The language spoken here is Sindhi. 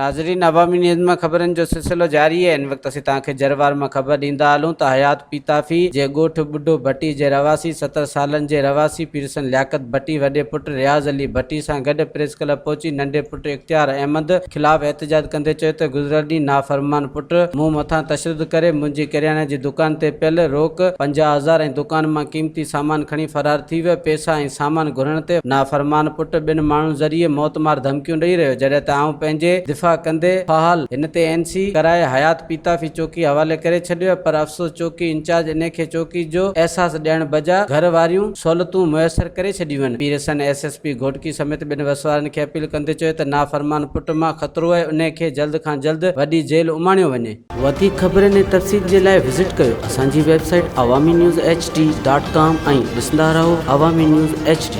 ناظرين عوامي نيوز مان خبرن جو سلسلو جاري آهي هن وقت اسين توهان کي جروار مان خبر ڏيندا هلون ته حيات پيتافي جي ڳوٺ ٻڍو ڀٽي جي رهواسي 70 سالن جي رهواسي پيرسن لياقت ڀٽي وڏي پٽ رياض علي ڀٽي سان گڏ پريس ڪلب پهچي ننڍي پٽ اختيار احمد خلاف احتجاج ڪندي چيو ته گذريل ڏينهن نافرمان پٽ مون مٿان تشدد ڪري منهنجي ڪرياني جي دڪان تي پيل روڪ 50 هزار ۽ دڪان مان قيمتي سامان کڻي فرار ٿي ويو، پيسا ۽ سامان گهرڻ تي نافرمان پٽ ٻن ماڻهن ذريعي موتمار ڌمڪيون ڏئي رهيو، جڏهن ته آئون پنهنجي دفاع ڪندي فحال هن تي اين سي ڪرائي حيات پيتافي چوڪي حوالي ڪري ڇڏيو پر افسوس چوڪي انچارج انهي کي چوڪي جو احساس ڏيڻ بجا گهر واريون سهولتون ميسر ڪري ڇڏيون آهن. پيرسن ايس ايس پي گهوٽڪي سميت ٻين وسوارن کي اپيل ڪندي چيو ته نافرمان پٽ مان خطرو آهي انهي کي جلد کان جلد وڏي جيل اماڻيو وڃي. وڌيڪ خبرن ۽ تفصيل جي لاء وزٽ ڪيو اسان جي website Awami news H D dot com ۽ ڏسندا رهو عوامي نيوز ايڇ ڊي.